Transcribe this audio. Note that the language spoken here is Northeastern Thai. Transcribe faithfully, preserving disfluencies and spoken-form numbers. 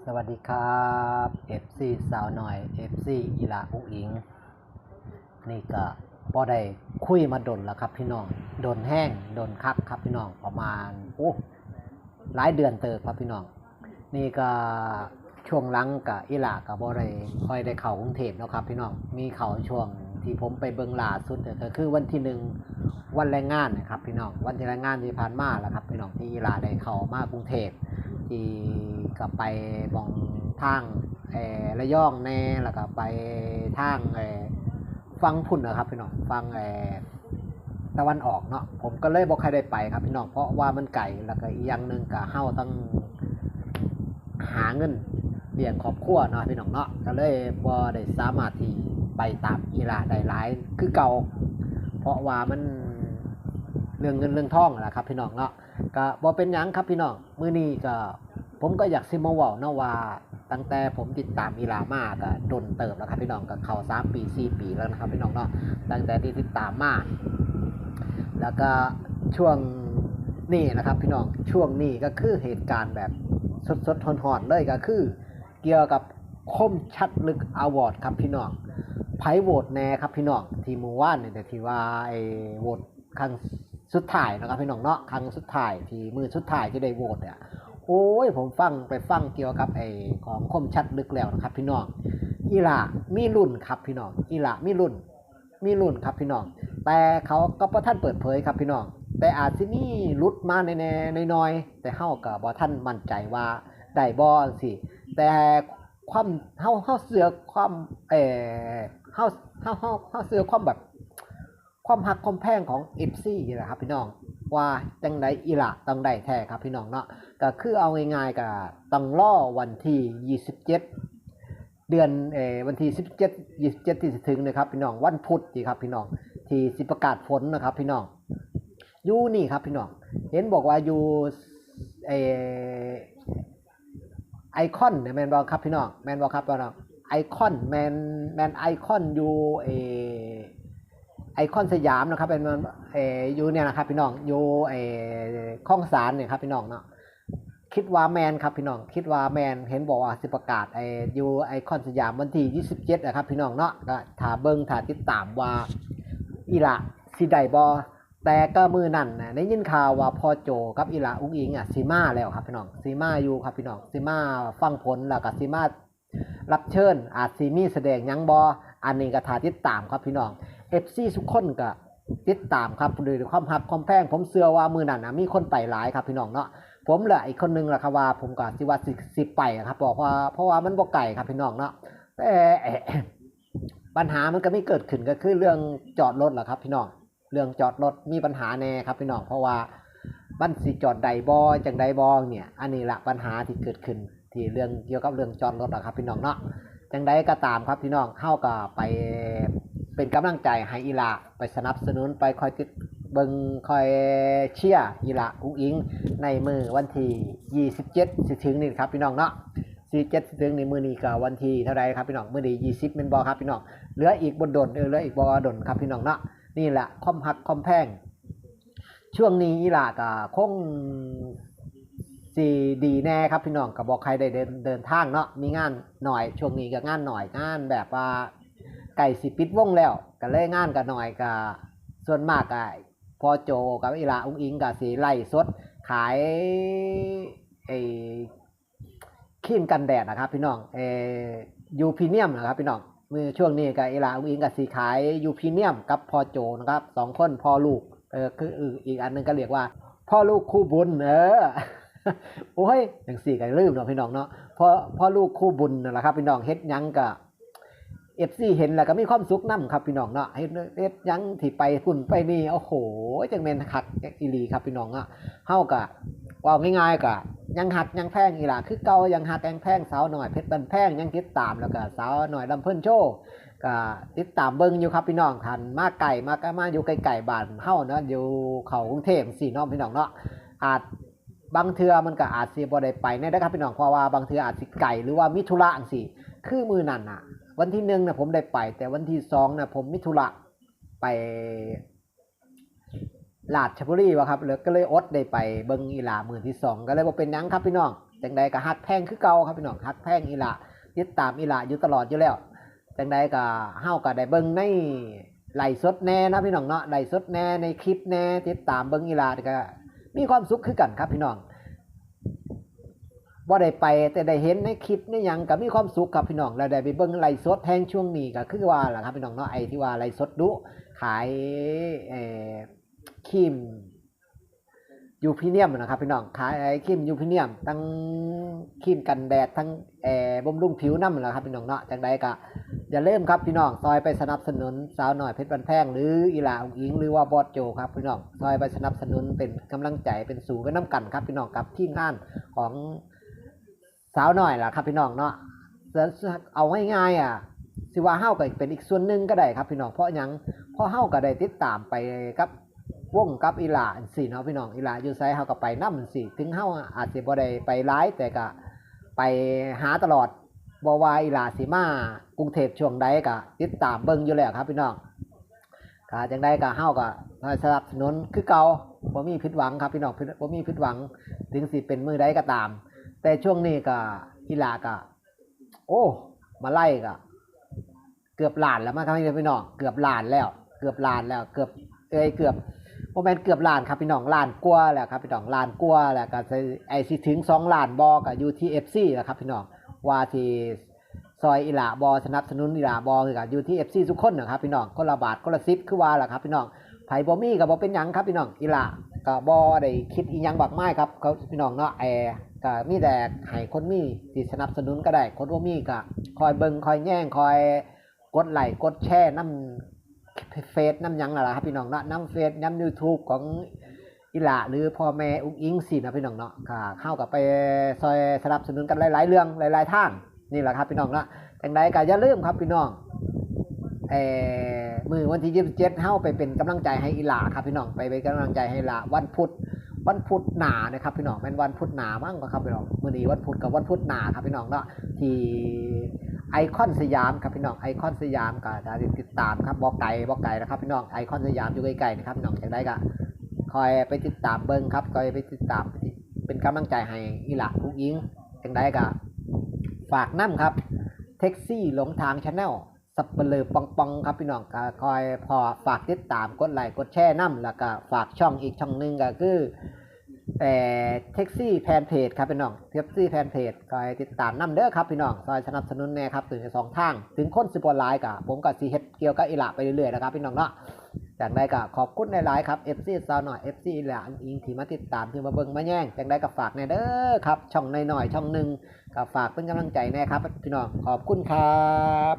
สวัสดีครับ เอฟซี สาวน้อย เอฟซี อีหล่าอุ๋งอิ๋ง นี่ก็บ่ได้คุยมาดนแล้วครับพี่น้อง ดนแฮง ดนคักครับพี่น้อง ประมาณ โอ้ หลายเดือนเติบครับพี่น้อง นี่ก็ช่วงหลังก็อีหล่าก็บ่ได้ค่อยได้เข้ากรุงเทพฯเนาะครับพี่น้อง มีเข้าช่วงที่ผมไปเบิ่งล่าสุดเนี่ยก็คือวันที่หนึ่ง วันแรงงานนะครับพี่น้อง วันที่แรงงานที่ผ่านมาแหละครับพี่น้อง ที่อีหล่าได้เข้ามากรุงเทพฯ ที่ก็ไปหม่องทาง เอ่อ ระยองแน่ แล้วก็ไปทาง เอ่อ ฝั่งพุ้นนะครับพี่น้อง ฝั่ง เอ่อ ตะวันออกเนาะ ผมก็เลยบ่ค่อยได้ไปครับพี่น้อง เพราะว่ามันไกล แล้วก็อีกอย่างหนึ่งก็เฮาต้องหาเงินเลี้ยงครอบครัวเนาะพี่น้องเนาะ ก็เลยบ่ได้สามารถที่ไปตามอีหล่าได้หลายคือเก่า เพราะว่ามันเรื่องเงินเรื่องทองแหละครับพี่น้องเนาะ ก็บ่เป็นหยังครับพี่น้อง มื้อนี้ก็ผมก็อยากสิมาเว้าเนาะว่า ตั้งแต่ผมติดตามอีหล่ามาก็ดนเติบแล้วครับพี่น้อง ก็เข้าสามปีสี่ปีแล้วนะครับพี่น้องเนาะ ตั้งแต่ที่ติดตามมา แล้วก็ช่วงนี้นะครับพี่น้อง ช่วงนี้ก็คือเหตุการณ์แบบสดๆร้อนๆเลย ก็คือเกี่ยวกับคมชัดลึกอวอร์ดครับพี่น้อง ไผโหวตแน่ครับพี่น้อง ที่มื้อวานนี่แต่ที่ว่าไอ้โหวตครั้งสุดท้ายนะครับพี่น้องเนาะ ครั้งสุดท้ายที่มื้อสุดท้ายที่ได้โหวตเนี่ย โอ้ย ผมฟังไปฟังเกี่ยวกับไอ้ของคมชัดลึกแล้วนะครับพี่น้อง อีหล่ามีลุ้นครับพี่น้อง อีหล่ามีลุ้น มีลุ้นครับพี่น้อง แต่เขาก็บ่ทันเปิดเผยครับพี่น้อง แต่อาจสิมีหลุดมาแน่ๆน้อยๆ แต่เฮาก็บ่ทันมั่นใจว่าได้บ่จั่งซี้ แต่ความ เฮา เฮาเชื่อความ เอ่อ เฮา เฮา เฮา เฮาเชื่อความแบบ ความฮักความแพงของ เอฟซี นี่แหละครับพี่น้อง ว่าจั่งใดอีหล่าต้องได้แท้ครับพี่น้องเนาะ ก็คือเอาง่ายๆก็ต้องรอวันที่ยี่สิบเจ็ด เดือน เอ่อ วันที่สิบเจ็ด ยี่สิบเจ็ดที่สิถึงนะครับพี่น้อง วันพุธนี่ครับพี่น้อง ที่สิประกาศผลนะครับพี่น้อง อยู่นี่ครับพี่น้อง เห็นบอกว่าอยู่ เอ่อ ไอคอนเนี่ยแม่นบ่ครับพี่น้อง แม่นบ่ครับพี่น้อง ไอคอน แม่น แม่นไอคอนอยู่ เอ่อ ไอคอนสยามนะครับ เป็น เอ่อ อยู่เนี่ยนะครับพี่น้อง อยู่ เอ่อ คลองสานเนี่ยครับพี่น้องเนาะ คิดว่าแม่นครับพี่น้อง คิดว่าแม่น เห็นบอกว่าสิประกาศ เอ่อ อยู่ไอคอนสยามวันที่ยี่สิบเจ็ดนะครับพี่น้องเนาะ ก็ถ้าเบิ่งถ้าติดตามว่าอีหล่าสิได้บ่ แต่ก็มื้อนั้นน่ะได้ยินข่าวว่าพ่อโจกับอีหล่าอุ๋งอิ๋งอะสิมาแล้วครับพี่น้อง สิมาอยู่ครับพี่น้อง สิมาฟังผล แล้วก็สิมารับเชิญ อาจสิมีแสดงหยังบ่ อันนี้ก็ถ้าติดตามครับพี่น้อง เอฟซี ทุกคนก็ติดตามครับ ด้วยความฮักความแพง ผมเชื่อว่ามื้อนั้นน่ะมีคนไปหลายครับพี่น้องเนาะ ผมและอีกคนนึงล่ะครับว่า ผมก็สิว่าสิ สิไปครับ บอกว่า เพราะว่ามันบ่ไกลครับพี่น้องเนาะ แต่ ปัญหามันก็มีเกิดขึ้นก็คือเรื่องจอดรถล่ะครับพี่น้อง เรื่องจอดรถมีปัญหาแน่ครับพี่น้อง เพราะว่ามันสิจอดได้บ่ จั่งใดบ่เนี่ย อันนี้ละปัญหาที่เกิดขึ้น ที่เรื่องเกี่ยวกับเรื่องจอดรถล่ะครับพี่น้องเนาะ จั่งใดก็ตามครับพี่น้อง เฮาก็ไปเป็นกำลังใจให้อีหล่า ไปสนับสนุน ไปคอยติดเบิ่ง คอยเชียร์อีหล่าอุ๋งอิ๋ง ในมื้อวันที่ยี่สิบเจ็ดสิถึงนี่ครับพี่น้องเนาะ สี่เจ็ดสิถึงนี่ มื้อนี้ก็วันที่เท่าใดครับพี่น้อง มื้อนี้ยี่สิบแม่นบ่ครับพี่น้อง เหลืออีกบ่ดน เออ เหลืออีกบ่ดนครับพี่น้องเนาะ นี่แหละความฮักความแพง ช่วงนี้อีหล่าก็คงสิดีแน่ครับพี่น้อง ก็บ่ค่อยได้เดิน เดินทางเนาะ มีงานหน่อย ช่วงนี้ก็งานหน่อย งานแบบว่าใกล้สิปิดวงแล้ว ก็เลยงานก็หน่อย ก็ส่วนมากก็พ่อโจกับอีหล่าอุ๋งอิ๋งก็สิไลฟ์สดขายไอ้ ครีมกันแดดนะครับพี่น้อง เอ่อ ยูพรีเมียมนะครับพี่น้อง มื้อช่วงนี้ก็อีหล่าอุ๋งอิ๋งก็สิขายยูพรีเมียมกับพ่อโจนะครับ สองคนพ่อลูก เออ คืออีกอันหนึ่งก็เรียกว่าพ่อลูกคู่บุญ เออ โอ้ย จั่งซี้ก็ลืมเนาะพี่น้องเนาะ พ่อ พ่อลูกคู่บุญนั่นแหละครับพี่น้อง เฮ็ดหยังก็ เอฟซี เห็นแล้วก็มีความสุขนำครับพี่น้องเนาะ เฮ็ด เฮ็ดหยังที่ไปพุ้นไปนี่ โอ้โห จั่งแม่นคักอีหลีครับพี่น้องเนาะ เฮาก็เว้าง่ายๆก็ยังฮักยังแพงอีหล่าคือเก่า ยังฮักยังแพงสาวน้อยเพชรบ้านแพง ยังติดตาม แล้วก็สาวน้อยลำเพลินโชว์ ก็ติดตามเบิ่งอยู่ครับพี่น้อง คันมาไกล มาก็มาอยู่ใกล้ๆบ้านเฮาเนาะ อยู่เข้ากรุงเทพฯซี้เนาะพี่น้องเนาะ อาจ บางเทื่อมันก็อาจสิบ่ได้ไปแน่เด้อครับพี่น้อง เพราะว่าบางเทื่ออาจสิไกล หรือว่ามีธุระจั่งซี้ คือมื้อนั้นน่ะ วันที่หนึ่งน่ะผมได้ไป แต่วันที่สองน่ะผมมีธุระไปราชบุรีวะครับ แล้วก็เลยอดได้ไปเบิ่งอีหล่ามื้อที่สอง ก็เลยบ่เป็นหยังครับพี่น้อง จังใดก็ฮักแพงคือเก่าครับพี่น้อง ฮักแพงอีหล่า ติดตามอีหล่าอยู่ตลอดอยู่แล้ว จังใดก็เฮาก็ได้เบิ่งในไลฟ์สดแน่นะพี่น้องเนาะ ไลฟ์สดแน่ ในคลิปแน่ ติดตามเบิ่งอีหล่าก็มีความสุขคือกันครับพี่น้อง บ่ได้ไปแต่ได้เห็นในคลิปในหยังก็มีความสุขครับพี่น้อง แล้วได้ไปเบิ่งไลฟ์สดแฮงช่วงนี้ก็คือว่าล่ะครับพี่น้องเนาะ ไอ้ที่ว่าไลฟ์สดดุขาย เอ่อ ครีม ยูพีเนียมนะครับพี่น้อง ขายไอ้ครีมยูพีเนียม ทั้งครีมกันแดด ทั้ง เอ่อ บำรุงผิวนำล่ะครับพี่น้องเนาะ จังใดก็อย่าลืมครับพี่น้อง ซอยไปสนับสนุนสาวน้อยเพชรบ้านแพง หรืออีหล่าอุ๋งอิ๋ง หรือว่าบอสโจครับพี่น้อง ซอยไปสนับสนุนเป็นกำลังใจ เป็นสู่ไปนำกันครับพี่น้อง กับทีมงานของสาวน้อยล่ะครับพี่น้องเนาะ เอาง่ายๆ อ่ะ สิว่าเฮาก็เป็นอีกส่วนหนึ่งก็ได้ครับพี่น้อง เพราะหยัง เพราะเฮาก็ได้ติดตามไปกับวงกับอีหล่าจั่งซี้เนาะพี่น้อง อีหล่าอยู่ไสเฮาก็ไปนำจั่งซี้ ถึงเฮาอาจสิบ่ได้ไปหลาย แต่ก็ไปหาตลอด บ่ว่าอีหล่าสิมากรุงเทพช่วงใดก็ติดตามเบิ่งอยู่แล้วครับพี่น้อง ก็จังใดก็เฮาก็สนับสนุนคือเก่า บ่มีผิดหวังครับพี่น้อง บ่มีผิดหวัง ถึงสิเป็นมื้อใดก็ตาม แต่ช่วงนี้ก็อีหล่าก็ โอ้ มาลัยก็เกือบล้านแล้วมั้งครับพี่น้อง เกือบล้านแล้ว เกือบล้านแล้ว เกือบ เอ้ย เกือบ บ่แม่นเกือบล้านครับพี่น้อง ล้านกว่าแล้วครับพี่น้อง ล้านกว่าแล้ว ก็สิ ไอ้สิถึงสองล้านบ่ก็อยู่ที่เอฟซีแล้วครับพี่น้อง ว่าสิซอยอีหล่าบ่ สนับสนุนอีหล่าบ่ ก็อยู่ที่เอฟซีทุกคนนะครับพี่น้อง คนละบาทคนละสิบ คือว่าล่ะครับพี่น้อง ไผบ่มีก็บ่เป็นหยังครับพี่น้อง อีหล่าก็บ่ได้คิดอีหยังมากมายครับ เขาพี่น้องเนาะ แอก็มีแต่ให้คนมีที่สนับสนุนก็ได้ คนบ่มีก็คอยเบิ่งคอยแยงคอยกดไลค์กดแชร์นำเฟซนำหยังนั่นล่ะครับพี่น้องเนาะ นำเฟซนำยูทูบของอีหล่า หรือพ่อแม่อุ๋งอิ๋งซี้นะพี่น้องเนาะ ก็เฮาก็ไปซอยสนับสนุนกันหลายๆเรื่องหลายๆทาง นี่แหละครับพี่น้องเนาะ จังใดก็อย่าลืมครับพี่น้อง เอ่อ มื้อวันที่ยี่สิบเจ็ด เฮาไปเป็นกำลังใจให้อีหล่าครับพี่น้อง ไปเป็นกำลังใจให้อีหล่า วันพุธ วันพุธหน้านะครับพี่น้อง แม่นวันพุธหน้ามั้งครับพี่น้อง มื้อนี้วันพุธกับวันพุธหน้าครับพี่น้องเนาะ ที่ไอคอนสยามครับพี่น้อง ไอคอนสยามก็จะติดตามครับ บ่ไกล บ่ไกลนะครับพี่น้อง ไอคอนสยามอยู่ใกล้ๆนะครับพี่น้อง จังใดก็คอยไปติดตามเบิ่งครับ คอยไปติดตาม เป็นกำลังใจให้อีหล่าอุ๋งอิ๋ง จังใดก็ฝากนำครับ แท็กซี่หลงทาง Channel สับเปลือปองปองครับพี่น้อง ก็คอยพอฝากติดตาม กดไลค์กดแชร์นำ แล้วก็ฝากช่องอีกช่องหนึ่งก็คือ เอ่อ แท็กซี่แฟนเพจครับพี่น้อง แท็กซี่แฟนเพจ คอยติดตามนำเด้อครับพี่น้อง ซอยสนับสนุนแน่ครับ ถึงสองทาง ถึงคนสิบ่หลายก็ ผมก็สิเฮ็ดเกี่ยวกับอีหล่าไปเรื่อยๆนะครับพี่น้องเนาะ จังใดก็ขอบคุณหลายๆครับ เอฟซี สาวน้อย เอฟซี อีหล่าอุ๋งอิ๋ง ที่มาติดตาม ที่มาเบิ่งมาแยง จังใดก็ฝากแน่เด้อครับ ช่องน้อยๆช่องหนึ่ง ก็ฝากเป็นกำลังใจแน่ครับพี่น้อง ขอบคุณครับ